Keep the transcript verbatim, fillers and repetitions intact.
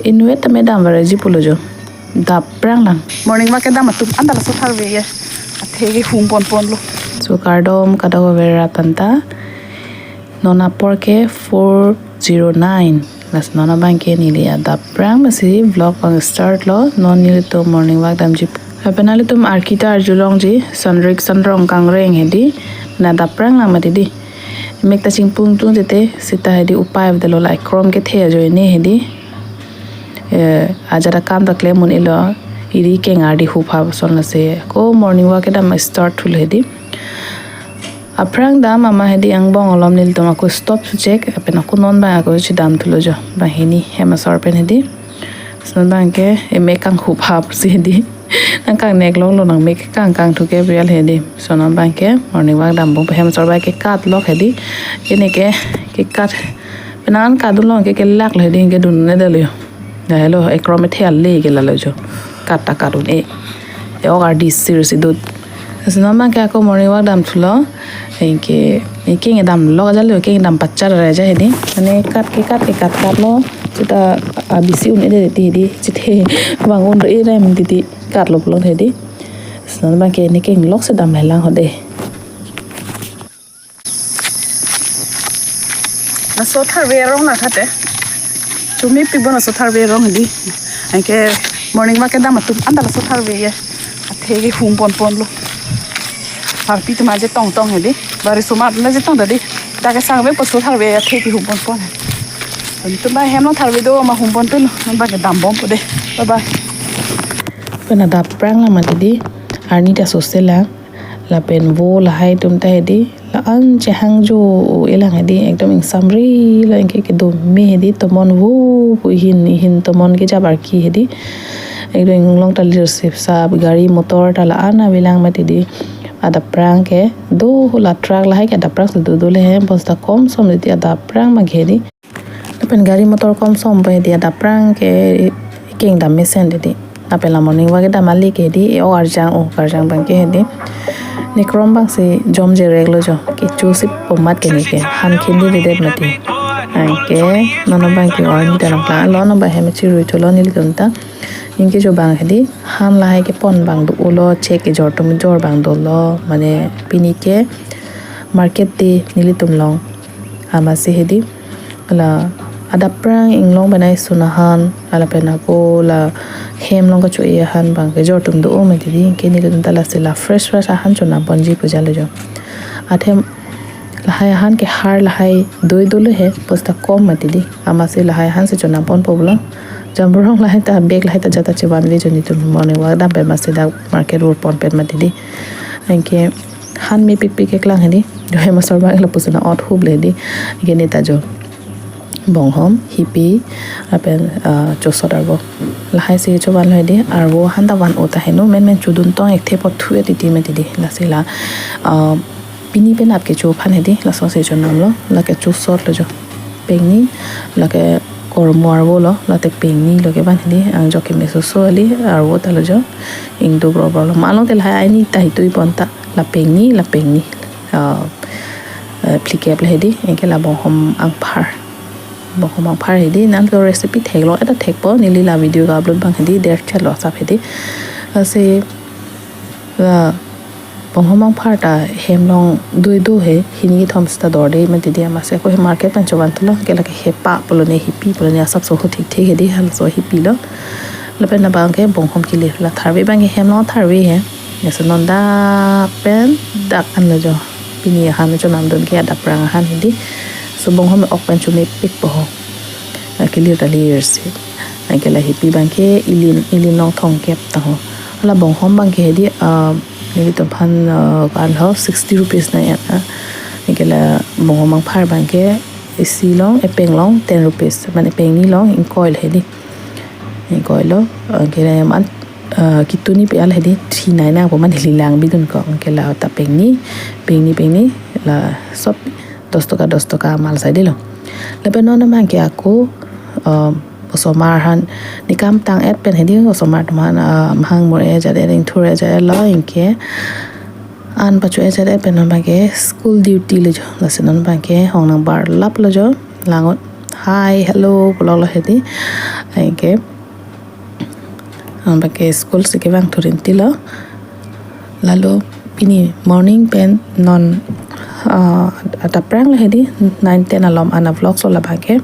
Inutvet tame damvangji pulo jo. Dap prang lang. Morning walk kedam atum anta laso tharve ye. Athe kehum ponponlo. So kardom kadokave rat anta. Non apor ke four zero nine. Lasi non abang ke neli adap prang masi vlog abang start lo. Non nelitum morning walk damji. Lapen nanglitum arki ta arjulongji, sanrik sanrong kangreng hedi. Na dap prang lang mati di. Mek ta chingpung tung tete, seta hedi upai avelo, la ekrom kethe ajoine hedi. Eh, ajat akam ta klem un-elo, iri keng ardi hup hap ason lasi. Ako morning walk kedam start thulo hedi. Aphrang dam ama hedi angbong alom nelitum ako stop su chek, lapen ako non abang ako chedam thulo jo. Banghini hem asor pen hedi. Lason abang ke, eh, mek kanghup hap si hedi. Nangkangnek longlo, nangmek kangkang thu ke brial hedi. Lason abang ke morning walk dambom pen hem asor abang ke kat lok hedi. Kene ke, ke kat. Penang an kat dunlong ke, kelak lo hedi, kedun ne dalo jo. Lahelo, ekrom ethe ale ke lalo jo. Kat ta kat un-e. E-ok ardi sir si dut. Lason abang ke ako morning walk dam thulo. Anke, anke ngedam lok ajat lo, ke ngedam pachar aja hedi. Mane kat ke kat ke kat kat lo. Seta abisi un-e de ti hedi. Chithe bang un-e rem titi kat lo pulo hedi. Lason abang ke ne keng lok si dam lang ho de. Laso tharve arong la khate. Chumi pi bon laso tharve arong hedi. Anke morning walk kedam atum anta laso tharve ye. Athe kehum ponponlo. Harpi atum aje tongtong hedi. Bari soma atum aje tong tadi. Ta kesangve po laso tharve athe kehum ponpon. Itum abang hem along tharve do ma hum ponpon. Non abang ke dambompo de. Bye bye. Pen adap prang lang mati di. Arni ta sose lang. Lapen vo lahai atum ta hedi, la-an chehangjo-e lang hedi, ekdom ingsamri lo, anke kedome hedi, tomon vo pu ihin, ihin tomon kejap arki hedi. Ekdom inglong ta lir sip sap, gari motor ta la-an avelang mati di. Adap prang ke do, la truck lahai ke adap prang si do do le he, bosta komsom hedi adap prang abang ke hedi. Lapen gari motor komsom pu hedi adap prang ke keng dam mesen hedi. Lapen la morning walk kedam ale ke hedi, e-ok arjang, ok arjang abang ke hedi. Ne krom abang si jom jerek lo jo. Kecho si pomat ke ne ke. Han khindi dedet mati. Anke, non abang ke arni ta nangplang. Lo non abang hem chirui thulo nelitum ta. Anke jo abang hedi. Han lahai kepon abang do-olo, chek kejor atum jor abang dolo. Mane pini ke market day nelitum along. Amatsi hedi. La adap prang inglong penai sun ahan, lapen ako la hem along kacho-e ahan abang kejor atum do-o mati di, anke nelitum ta lasi la fresh fresh ahan chonam ponji pu jalo jo. Athe lahai ahan ke har lahai doi dolo he, bosta kom mati di. Amatsi lahai ahan si chonam ponpo pulo. Jamborong lahai ta bag lahai ta jata chevanve jo nelitum morning walk dam pen amatsi dak market road pon pen mati di. Anke han mepikpik keklang hedi. Dohe masor abang lapuson ot hup le hedi. Anke ne ta jo. Bonghom, hipi, lapen, ah, chosot arvo. Lahai si chovan lo hedi, arvo ahan ta van-o ta heno, menmen chodun tong ekthe apot thu-et titi mati di. Lasi la, ah, pini penap kecho aphan hedi, laso si chonam lo, lake chosot lo jo. Pengni, lake kormo arvo lo, late pengni lo kevan hedi, angjok kemesoso kali, arvo ta lo jo, ingdo brobro lo. Ma along te lahai aini ta hitui pon ta, la pengni, la pengni. Ah, eh, phlikep le hedi, anke la bonghom angphar. Bonghom angphar hedi, nangtum recipe theklong, eta thekpo, neli la video ka-upload abang hedi, der chalo asap hedi. Lasi, la bonghom angphar ta hem along doi do he, hini kethom seta dorde mati di amatsi ako he market pen chovan thulo, anke lake hepa pulo ne hipi pulo ne asapso ho thekthek hedi, halaso hipi lo. Lapen abang ke bonghom kelir, la tharve abang ke hem along tharve he. Laso non dak pen dak an lo jo. Pini ahan chonam dun ke adap prang ahan hedi. So bonghom ok pen chomepikpo ho. Ah, kelir ta lir si. Anke la hipi abang ke ilin, ilin along thomkep ta ho. La bonghom abang ke hedi, ah, nelitum aphan, ah, kan ho sixty rupees na ya. Ah. Anke la bonghom angphar abang ke isi along, epeng along ten rupees. Mane pengni along ingkoi lo hedi. Ingkoi lo, anke la man, ah, kituni pe al hedi three nine nangpo, mane neli lang bidun ko. Anke la ta pengni, pengni, pengni, la sop dos toka, dos toka amal sai dilo. Lapen non abang ke ako, ah, osomar ahan, ne kam tang-et pen hedi osomar atum ahan, ah, mahang mur-e ajat-et, ingthur ajat-et lo, anke an pacho ajat-et pen non abang ke school duty lo jo. Lasi non abang ke hong nangbarlap lo jo. Langot hi, hello, pulo lo hedi. Anke, ah, bangke school si kevang thurinti lo. Lalo pini morning pen non, ah, adap prang le hedi nine ten alom an a-vlogs lo labangke.